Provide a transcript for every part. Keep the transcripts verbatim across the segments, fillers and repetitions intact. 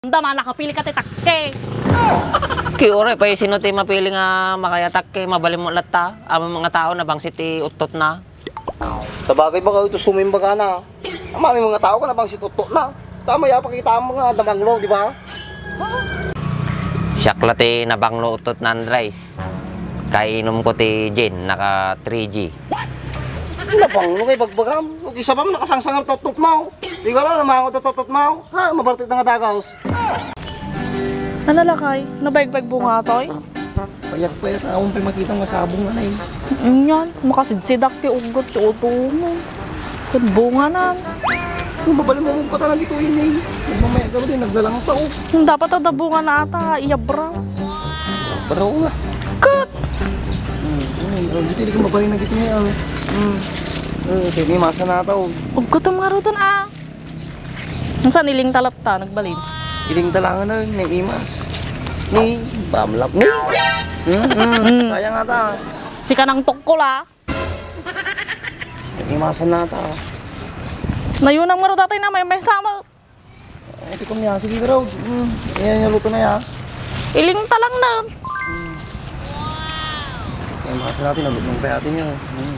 Dama, nakapili ka ti takke. Ki, uray pay, sino ti mapili nga makayatakke? Mabalin mo latta. Amin nga tao, nabangsit ti uttotna. Sabagay, baka ito sumimbagana. Amin nga tao ka, nabangsit uttotna. Tama, ya, pakita mo nga, nabanglo, di ba? Siak la ti nabanglo uttotna, Andres. Kainom ko ti gin, naka three G. Nabanglo nga ibagbagam. Ug isa pa, nakasangsangar ti uttotmo. Siguro, namangot ti uttotmo. Ha, mabartit na nga dagaws. Ano, lakay? Nabagbag bunga, toy? Payag-payag, awan pay makita nga sabong, anay. Nyan, makasidsidak ti uggot ti utomo. Ket bunga na. Ang babalim mo, kung katanan dito yun, eh. Nagmamaya ka ba din, naglalang pa, oh. Kung dapat ada bunga na ata, iyabra. Baro nga. Cut! Hmm, hmm, oh, dito, di ka mabalin na dito niya, oh. Hmm. Eh, kaya may masa na ata, oh. Uggot ang mga rutan, ah. Unsan, iling talatta, nagbalin? Iling talangan na, ni imas. Ni, bamlap, ni. Hmm, hmm. Hmm. Sayang ata. Sika nang tukkol, ah. Ni imasan na ata. Nayunang maro datay na, may, may sama. Ay, di ko niya. Sige, bro. Hmm. Ayan, yung luto na yan. Iling talang na. Hmm. Ay, imasan natin, nalutong pa natin yun. Hmm.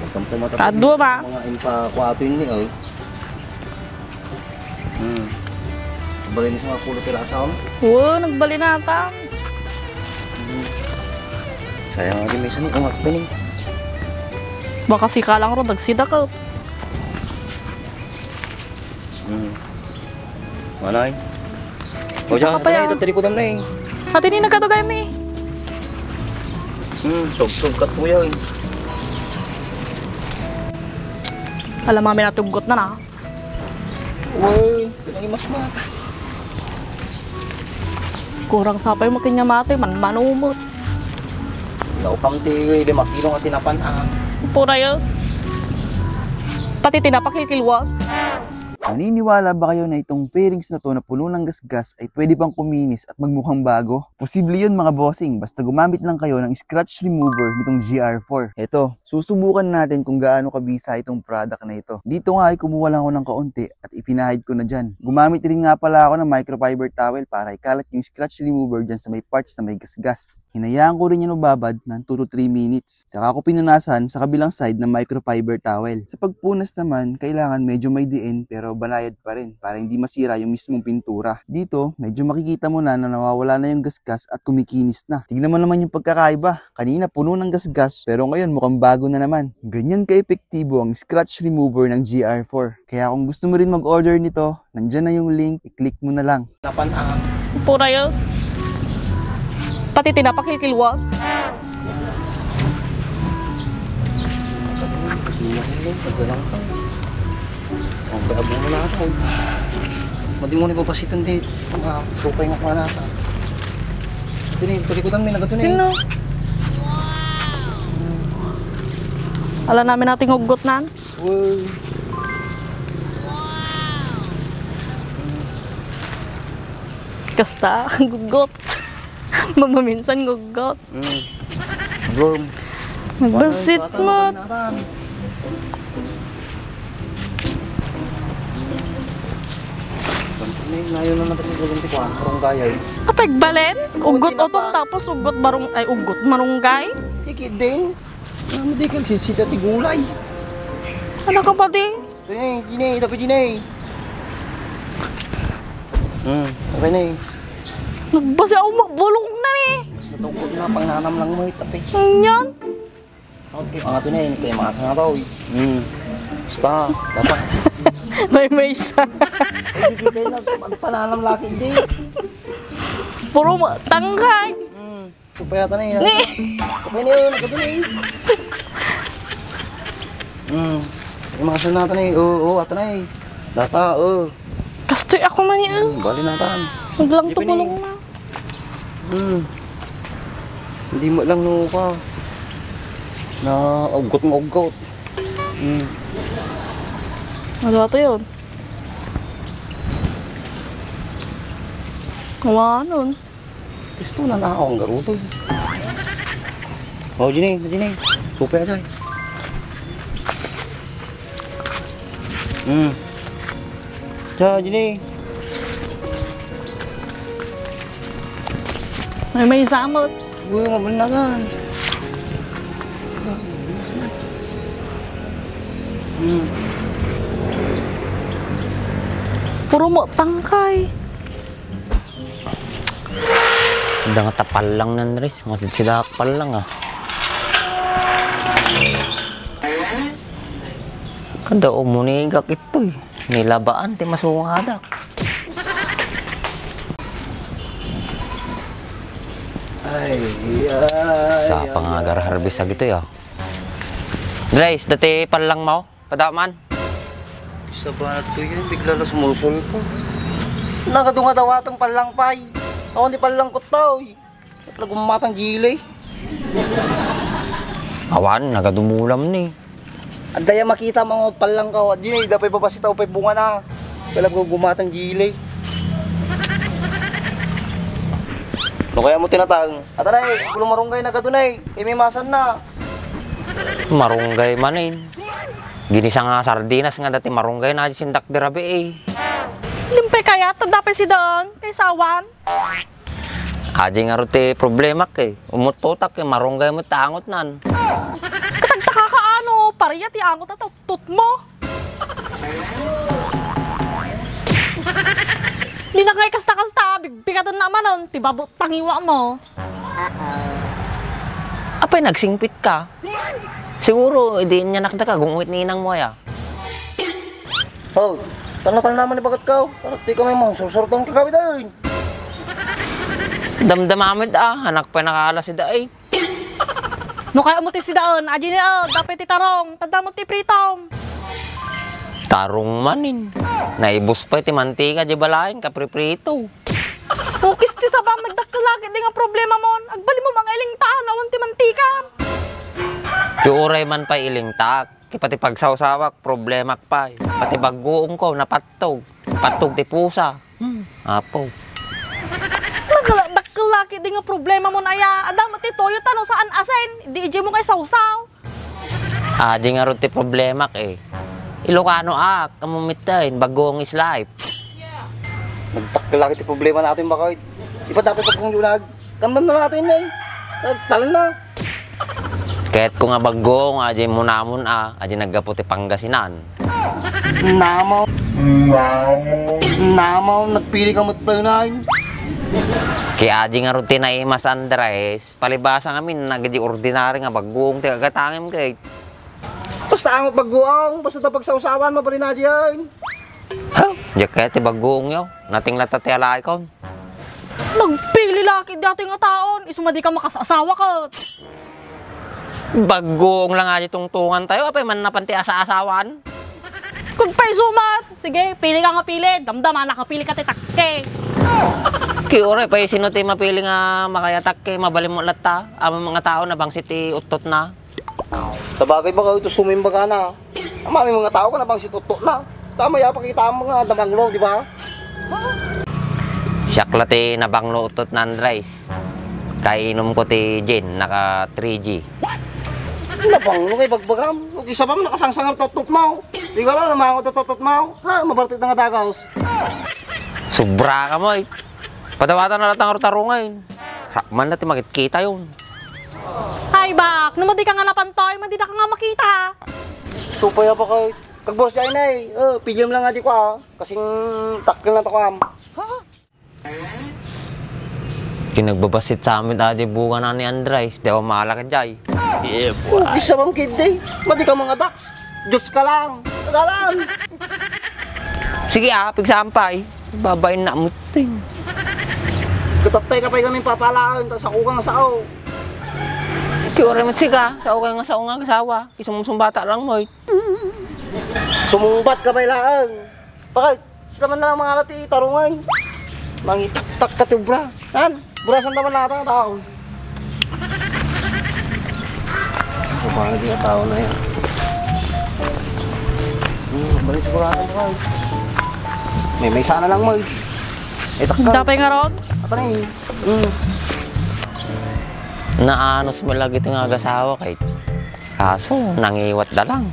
Huwag kang pumatapos. Kadua ba? Mga impa, kuwato yun, eh, oh. Hmm. Balinis nga pulo piraso, no? Oo, nagbalinatan. Hmm. Sayang nga di may sani, umat pa ni. Baka sika lang ron, nagsidakop. Hmm. Manay. O, dyan, Baka pa yan. Ito, talikod ang nai. Ate, ni nagkadugay mi. Hmm, sog-sog ka, kuya, eh. Alam, mami, natuggot na na. Uy, pinangimas mo ata. Kurang sapay mo kanya mati, man manumot. Naukam ti lima kilo nga tinapan, ah. Pura yun. Pati tinapa kilkilwa. Naniniwala ba kayo na itong fairings na to na puno ng gasgas ay pwede pang kuminis at magmukhang bago? Posible yun, mga bossing, basta gumamit lang kayo ng scratch remover nitong G R four. Eto, susubukan natin kung gaano kabisa itong product na ito. Dito nga ay kumuha lang ako ng kaunti at ipinahid ko na dyan. Gumamit rin nga pala ako ng microfiber towel para ikalat yung scratch remover dyan sa may parts na may gasgas. Hinayaan ko rin yan mababad ng two to three minutes. Saka ko pinunasan sa kabilang side ng microfiber towel. Sa pagpunas naman, kailangan medyo may diin pero banayad pa rin para hindi masira yung mismong pintura. Dito, medyo makikita mo na, na nawawala na yung gasgas at kumikinis na. Tignan mo naman yung pagkakaiba. Kanina puno ng gasgas pero ngayon mukhang bago na naman. Ganyan ka-epektibo ang scratch remover ng G R four. Kaya kung gusto mo rin mag-order nito, nandyan na yung link, i-click mo na lang. Napan, ah. Pura yun. Pati tinapa kilkilwa. Nagdalang ka. Ang baabo mo na ako. Madi mo ni papasitan di. Ah, supay nga kuha na ata. Ito ni, palikutan mo, nagato na eh. Sino? Ala namin nating uggot nan. Wow. Kasta, gugot. Mamaminsan gugot. Mm. Boom. Nagbasit mo. Ngayon na natin yung gugunti ko, ah, barong gayay. Apay, balen? Ugot utong tapos ugot barong, ay, ugot marunggay? Ikit din. Ano di kang sisita ti gulay? Ano ka pa di? Dine, dine, tapi dine. Hmm, okay na eh. Nagbasi ako, mabulong na eh. Basta tungkol na, pangnanam lang mo, eh, tapi. Yan. Okay, mga tunay, kaya mga sana to, eh. Hmm. Basta, dapat. May may isa. Eh, di kita yung nag-, magpananam lagi, hindi. Puro ma-, tangkay. Hmm. Supaya ata na eh. Ni. Supaya na yun, nagkatuloy eh. Hmm. Yung mga sanata na eh. Oo, oo, ata na eh. Data, oo. Kastoy ako man eh. Hmm, bali na tan. Naglang Di pa ni- tumulong na. Hmm. Hindi mo lang no ka. Na ugot nga ugot. Hmm. Ano ata yun? Kawanon. Gusto na na ako ang garuto. Oh, Jenny, Jenny. Supaya dyan. Hmm. Sa, Jenny. Maymaysa met. Uy, mabannagan. Hmm. Puro met tangkay. Adda ngata pallang, Andres. Masidsida pallang, ah. Kada umunigak itoy. Nilabaan ti masungadak. Ay, ay, Sa ay, pangagar ay. Harvest agitoy, ah. Andres, dati pallang mo? Kada man? Isa ba na to yan? Bigla na sumusulpot. Nagadu nga daw atong pallang pay. Awan ti pallang kuttaw, eh. Lagumatang gili. Awan, nagadumulam ni. Adda ya makita, mangot pallang ka, wa, di, da pay babasi tao pay bunga na. Kala ko gumatang gili. No kaya mo tinatang? Ata na eh, pulo marunggay na kadunay. Imi masan na. Marunggay manin. Ginisa nga sardinas nga dati marunggay na di sindak di rabi eh. Limpay kaya, tanda pa si Don, kay sawan. Aji nga ro ti problemak eh. Umuttotak eh, marunggay mo ta angotnan. Katagtaka ka ano, pareya ti angot at uttot mo. Di na ngay kasta-kasta, bigbigaten na manen, ti babot pangiwa mo. Apay, nagsingpit ka? Siguro, idi inyanak da ka, gungwit ni inang mo aya. Oh, talna-talna man ibagat ka, oh. Para ti kami mo, sursurdong kagawid ay. Damdamamit ah, anak pa nakaalas ida ay. No kaya mo ti sidaen, aji ni, oh, dapay ti tarong, tanda mo ti pritom. Tarong manin. Naibus pa ti mantika, di balayan, kapriprito. Ukis ti sabam, nagdakkel lagi di nga problema mon. Agbalin mo mga ilingtaan, awan ti mantika. Ti uray man pay ilingtak. Ti pati pagsawsawak, problemak pay. Pati bagguong ko, napattog. Pattog ti pusa. Hmm, apo. Nagdakkel lagi di nga problema mon aya. Adam, ti toyo tano saan asin. Di iji mo kay sawsaw. Aji nga ro ti problemak eh. Ilocano ak, kamu mitay, bagong is life. Nagdakkel lagi ti problema natin, bakit? Ipa dapat pagkong yunag. Tamban na natin eh. Nagtal na. Ket ko nga bagong, aji mo namon a, aji naggapu ti Pangasinan. Namaw. Namaw. Namaw, nagpili ka met tayo na. Ki aji nga ro ti naimas Andres, Palibasa ngamin, nagidi ordinary nga bagong ti agatangem kay. Basta angot bagong, basta ta pagsawsawan, mabalin na diyan. Ha? Diak kaya ti bagong yo. Nating latta ti alaykon. Nagpili laki dati nga taon, isu madi ka makasasawa ket. Bagong lang nga di tungtungan tayo, apay man napan ti asa-asawan. Kagpaiso met! Sige, pili ka nga pili. Damdama, nakapili ka ti takke. Ki uray pay sino ti mapili nga makayatakke, mabalin mo latta. Amin mga tao, nabangsit ti uttotna. Sabagay, baka ito sumimbaga na. Amin mga tao ka, nabangsit uttotna. Tama, ya, pakita mo nga, damanglo, di ba? Siak la ti nabanglo uttotna, Andres. Kainom ko ti gin, naka three G. Nabanglo kay bagbagam. Ug isa pa, nakasangsangar ti uttotmo. Siguro, namangot ti uttotmo. Ha, mabartit na nga dagaws. Sobra ka mo, eh. Padawatan na lang ang tarungan. Sakman na ti makitkita yun. Ay, bak, no madi ka nga napantoy, madi na ka nga makita. Supaya pa kay, kagbos di ay na eh. Oh, pidiem lang nga di ko ah. Kasing takkel na to kam. Kinagbabasit sa amin, adi, bunga na ni Andres. Di ako maalak, jay. Yeah, boy. Isa bang kid, eh? Madi ka mga daks. Diyos ka lang. Ka lang. Sige, ah, pigsampay. Babain na muting. Katatay ka pa kami papalaon, tas ako kang sao. Ti oray met sika, sao kay nga sao nga asawa. Isumsumbata lang mo, eh. Sumungbat ka pa ilaang. Bakit? Sila man na lang mga alati, tarungan. Mangitaktak ka ti obra. Yan, burasan naman na ata, tao. Ano ba na di tao na yan? Hmm, balik siguro natin, tao. May, may sana lang mo, eh. May takal. Dapay nga ron? Ata na, eh. Hmm. Naanos mo lagi ito nga agasawa kay kaso, nangiwat da lang.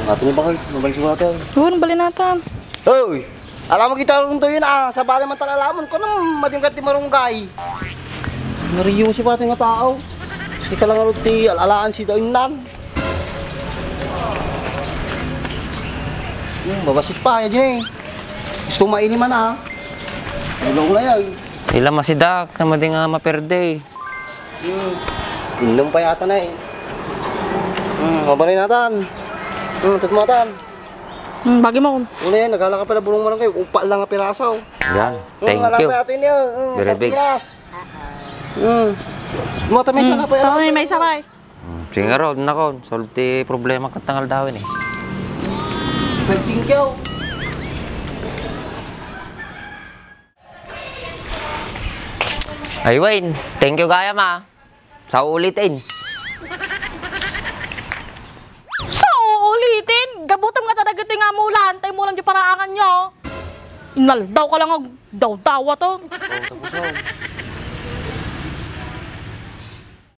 Ato ni bakit? Mabalik siguro natin. Yun, bali natin. Hoy! Alam mo kita rin to yun, ah. Sa bali man talalamon ko nang madim ka ti marunggay. Nariyo si pati nga tao. Sika lang arud ti al-alaan si dainnan. Hmm, babasik pa, ya, Jay. Gusto mailiman, ah. Ilaw na yan. Ila masidak, na madi nga maperde. Hmm. Inom pa yata na eh. Hmm, mabalay natan. Hmm, tutmatan. Hmm, bagi mo. Una yan, nagala ka pala bulong barangay. Upa lang nga piraso. Yan. Hmm, thank you. Wala pa yata niya. Hmm, very big. Sardinas. Hmm. Mata may isa na pa yan. May isa pa eh. Hmm, sige nga, Rod, nakon. Solve ti problema kat tangal dawin eh. Thank you. Ay, Wayne, thank you gayam, ah. Sa uulitin. Sa uulitin? Gabutem nga ta dagiti nga mulan, tay mulan di paraangan nyo. Inaldaw ka lang ag dawdawa to. Oh, tapos, oh.